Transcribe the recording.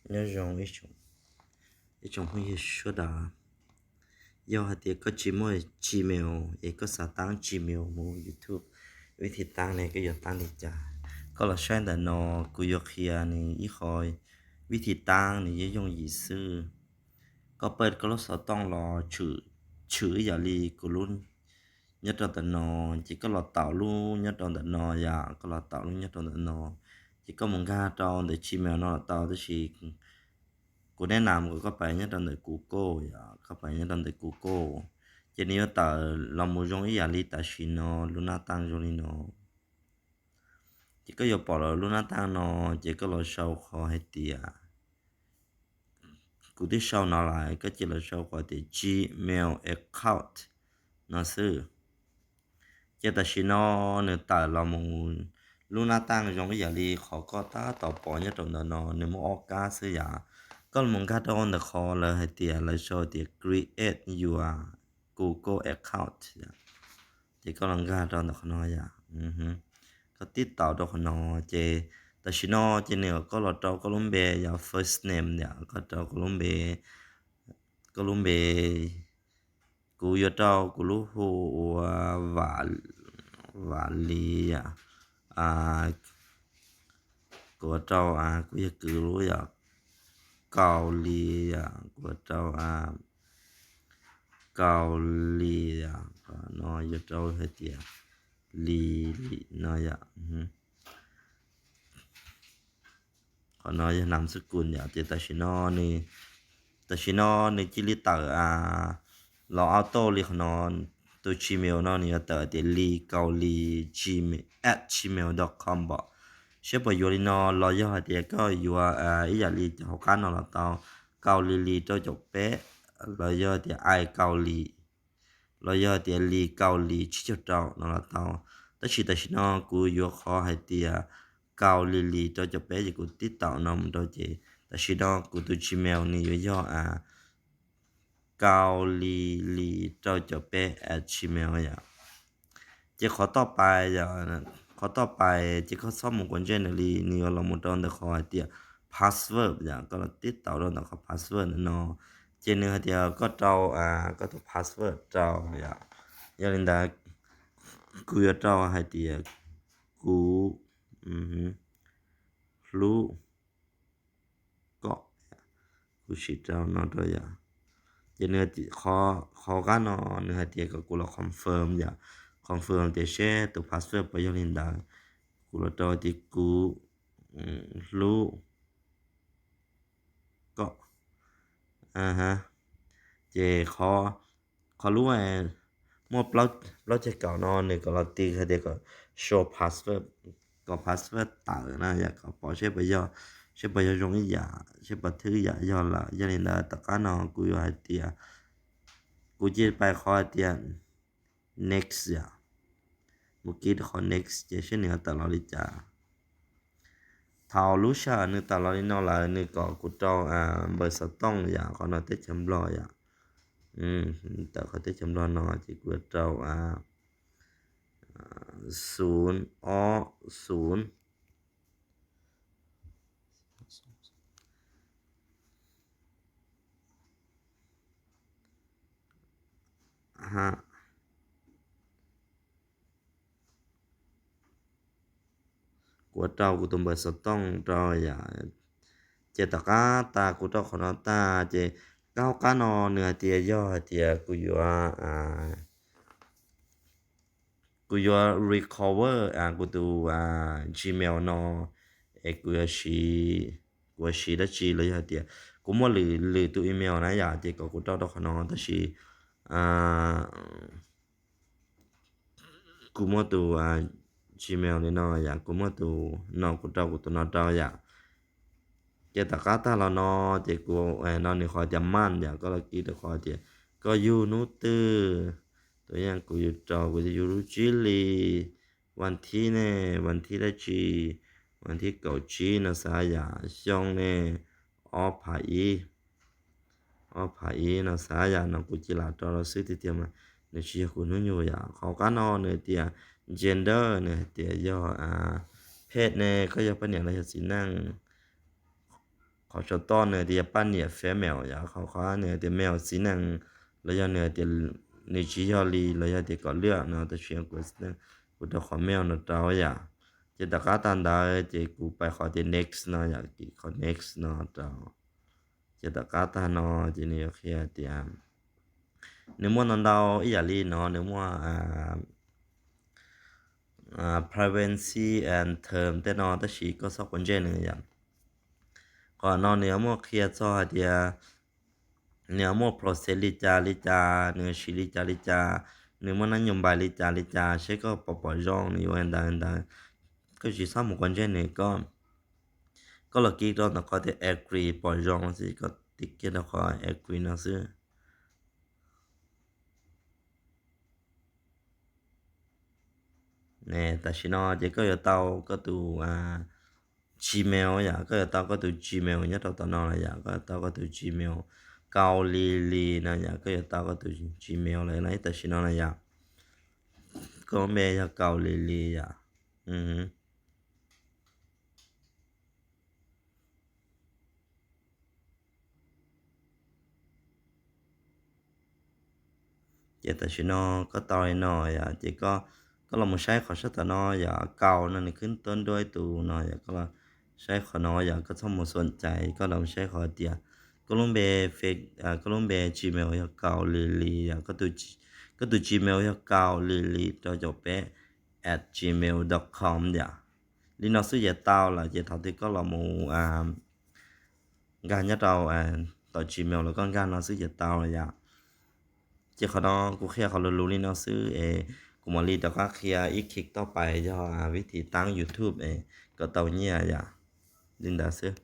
Nyob zoo ib tsoom phooj ywg sawv daws, yog hais tias koj tsis muaj Gmail es koj xav tab Gmail mus YouTube, vib thib tab ne koj yuav tab li cas? Koj los saib ntawm no, kuv yuav qhia nws ib qho vib thib tab, nws yooj yooj yim xwb. Koj pab koj lub xov tooj los tshwm ib yam li kuv lub nyob rau ntawm no, ces koj los taus lub nyob rau ntawm no yom, koj los taus lub nyob rau ntawm no, ces koj mus nkag rau ntawm Gmail no los tau, tab sis kuv neb nam kom koj pab nyob rau ntawm Google yom, koj pab nyob rau ntawm Google, ces nws yuav tawm los mus zoo ib yam li tam sim no, lub nab taaj zoo li no. Ces koj yuav pom lawm lub nab taaj no, ces koj los sau qhov hais tias, kuv twb sau no lawm, koj cia li los sau qhov tias Gmail account no xwb. Ces tam sim no nws tawm los mus lub nab taaj zoo ib yam li qhov koj tab tom pom nyob rau ntawm no, nws muaj ob kab xwb yom. Koj los nkag rau ntawm qhov lawv hais tias, lawv sau tias create your Google account, ces koj los nkag rau ntawm qhov no yom. Koj tib taus rau qhov no, ces tam sim no ces nws kom koj los rau koj lub npe yom, first name yom, koj rau koj lub npe, koj lub npe, kuv yuav rau kuv lub hu ua Vam Lis yom, kuv rau, kuv yog kwv lub yom, Kaus Lis yom, kuv rau Kaus Lis yom, qhov no yuav rau hais tias Lis Lis no yom. Qhov no yog nam xub kus yom, ces tam sim no nws, tam sim no nws cia li tawm los auto li qhov no, tus Gmail no nws yuav tawm tias Lis Kaus Lis Gmail at gmail dot com pom. Seb puas yuav li no los yog hais tias koj yuav ib yam li cov hauv qab no los tau, Kaus Lis Lis rau caum peb, los yog tias Ai Kaus Lis, los yog tias Lis Kaus Lis tsib caug rau no los tau. Tab sis tam sim no kuv yuav qhov hais tias Kaus Lis Lis rau caum peb ces kuv tib taus no mus rau ces tam sim no kuv tus Gmail nws yuav yog Kaus Lis Lis rau caum peb at gmail yom. Ces qhov toj pais, qhov toj pais ces koj txhob mus quav ntsej nws li, nws yuav los mus rau ntawm qhov hais tias password yom, koj los tib taus rau ntawm qhov password ntawm no, ces nws hais tias koj rau koj tus password rau yom. Yog li ntawd kuv yuav rau hais tias kuv hlub koj, kuv sim rau no rau yom. Ces nws, qhov qab no nws hais tias kom kuv los confirm yom, confirm tias seb tus password puas yog li ntawd. Kuv los rau tias kuv hlub koj. Ces qhov lub muaj plaub ceg kaum no nws kom los tis hais tias kom show password, kom password tawm na yom, kom pom seb puas yog, seb puas yog zoo ib yam, seb puas thwj ib yam yog lawm. Yog li ntawd tom qab no kuv yuav hais tias, kuv cia li pais qhov hais tias next yom, mus kib rau qhov next ces seb nws yuav tawm los li cas. Thaum lub sij hawm nws tawm los li no lawm nws kom kuv rau npawb xov tooj yom, qhov no teb chaws Nplog yom. Tawm qhov teb chaws Nplog no ces kuv yuav rau xu ob xu kuv rau kuv tus npawb xov tooj rau yom. Ces tom qab tas kuv rau qhov no tag ces kab hauv qab no nws hais tias yog hais tias kuv yuav, kuv yuav recover kuv tus Gmail no es kuv yuav siv, kuv yuav siv dab tsi los yog hais tias kuv muaj lwm, lwm tus email na yom, ces kom kuv rau rau qhov no tab sis kuv muaj tus Gmail li no yom, kuv muaj tus no kuv rau kuv tus no rau yom. Ces tom qab tag los no ces kuv no nws qhov tias month yom, koj los kib rau qhov tias koj yug hnub twg. Tus yam kuv yug rau kuv yug lub tsib hli, vas thib ne, vas thib dab tsi, vas thib kaum tsib no xav yom, xyoo ne, ob phav ib, ob phav ib no xav yom, no kuv cia li rau los xwb tiag tiag mas nws tsis yog kuv hnub nyoog yom. Qhov qab no nws tias gender, nws hais tias yog phet ne, koj yog poj niam los yog txiv neej. Qhov saum toj nws tias yog paj niam female yom, qhov qhov nws tias male txiv neej, los yog nws tias nws tsis yog li los yog tias kom lwaj no, tab sis kuv rau qhov male no rau yom. Ces tom qab tag ntawd ces kuv pais qhov tias next no yom, kis qhov next no rau. Ces tom qab tag no ces nws yuav qhia tias nws muaj ntau ntau ib yam li no, nws muaj privacy and term tej no, tab sis koj txhob quav ntsej nws yom. Qhov no nws yuav muaj qhia txog hais tias nws yuav muaj process li cas li cas, nws siv li cas li cas, nws muaj nab nyuj npais li cas li cas, seb koj pom pom zoo nws yuav ntawd ntawd. Koj tsis txhob mus quav ntsej nws, koj, koj los kis rau ntawm qhov tias agree pom zoo xwb, koj tiv kiag rau qhov agree no xwb. Tam sim no ces koj yuav tau koj tus Gmail yom, koj yuav tau koj tus Gmail nyob rau tom no lawm yom, koj yuav tau koj tus Gmail Kaus Lis Lis no yom, koj yuav tau koj tus Gmail lawm no tam sim no na yom. Koj lub npe yog Kaus Lis Lis yom. Ces tam sim no koj tau li no yom, ces koj, koj los mus saib qhov sab tom no yom, Kaus no nws khwb tuab nruab ib tug no yom, koj los saib qhov no yom, koj txhob mus xuam cai, koj los saib qhov tias koj lub npe, koj lub npe Gmail yog Kaus Lis Lis yom, koj tus Gmail yog Kaus Lis Lis rau caum peb at gmail dot com yom. Li no xwb ces tau lawm, ces thaum twg koj los mus nkag nyob rau tom Gmail los koj nkag no xwb ces tau lawm yom. Ces qhov no kuv qhia qhov luv luv li no xwb es kuv mam li rov qab qhia ib khib toj pais yog vib thim tab YouTube es kom tau nyiaj yom. Li ntawd xwb.